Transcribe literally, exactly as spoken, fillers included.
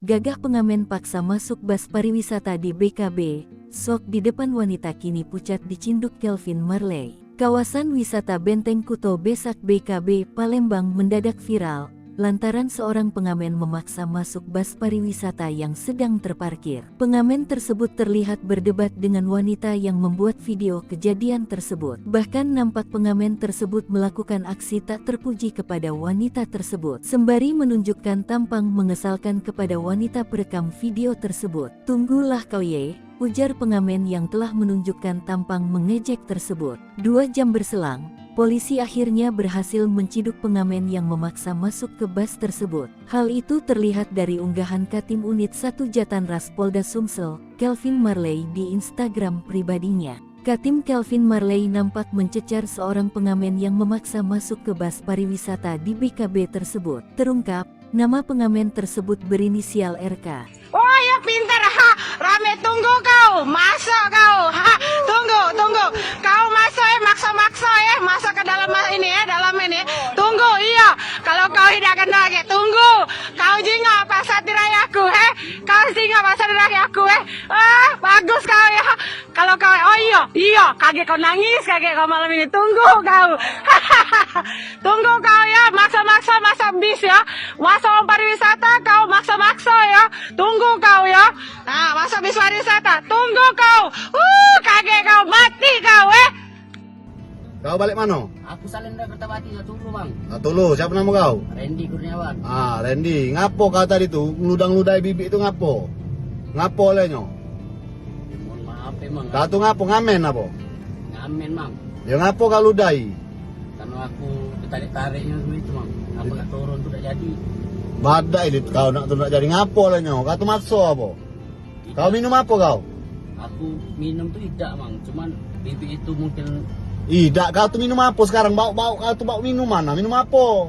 Gagah pengamen paksa masuk bas pariwisata di B K B, syok di depan wanita kini pucat dicinduk Kelvin Marley. Kawasan wisata Benteng Kuto Besak B K B Palembang mendadak viral, lantaran seorang pengamen memaksa masuk bas pariwisata yang sedang terparkir. Pengamen tersebut terlihat berdebat dengan wanita yang membuat video kejadian tersebut. Bahkan nampak pengamen tersebut melakukan aksi tak terpuji kepada wanita tersebut, sembari menunjukkan tampang mengesalkan kepada wanita perekam video tersebut. "Tunggulah kau ye," ujar pengamen yang telah menunjukkan tampang mengejek tersebut. Dua jam berselang, polisi akhirnya berhasil menciduk pengamen yang memaksa masuk ke bas tersebut. Hal itu terlihat dari unggahan Katim Unit satu Jatanras Polda Sumsel, Kelvin Marley, di Instagram pribadinya. Katim Kelvin Marley nampak mencecar seorang pengamen yang memaksa masuk ke bas pariwisata di B K B tersebut. Terungkap, nama pengamen tersebut berinisial R K. Oh ya, pintar, ha. Rame, tunggu kau, masuk kau, ha. Tunggu, tunggu. Kau masuk, eh, maksa-maksa, eh, masuk ke dalam ma-, ini, eh, dalam ini. Tunggu, iya. Kalau kau tidak kena, ke, tunggu. Kau jingok pasar raya aku, eh. Kau jingok pasar raya aku, eh. Ah, bagus kau ya. Kalau kau, oh iya, iya, kagek kau nangis, kagek kau malam ini. Tunggu kau. Tunggu kau ya, maksa-maksa masuk bis ya. Masuk pariwisata kau maksa-maksa ya. Tunggu kau ya. Nah, masuk bis pariwisata. Tunggu kau. Uh, kagek kau, mati kau eh. Kau balik mano? Aku Salenda Kertapati, nak Tulu, Bang. Nak Tulu, siapo namo kau? Randy Kurniawan. Ah, Randy, ngapo kau tadi tu ngeludang-ludai bibik tu ngapo? Ngapo le nyo? Mohon maaf, emang. Kau tu ngapo, ngamen apo? Ngamen, Mang. Yo ngapo kau ludai? Karena aku ketarik-tariknya dulu itu, Mang. Apa nggak turun tu tak jadi. Badak ini kau nak tu nak jadi ngapo le nyo? Kau tu makso apo? Kau minum apo kau? Aku minum tu idak, Mang. Cuman bibik itu mungkin. Idak, kau tu minum apo sekarang? Bauk-bauk kau tu bauk minuman. Nah, minum apo?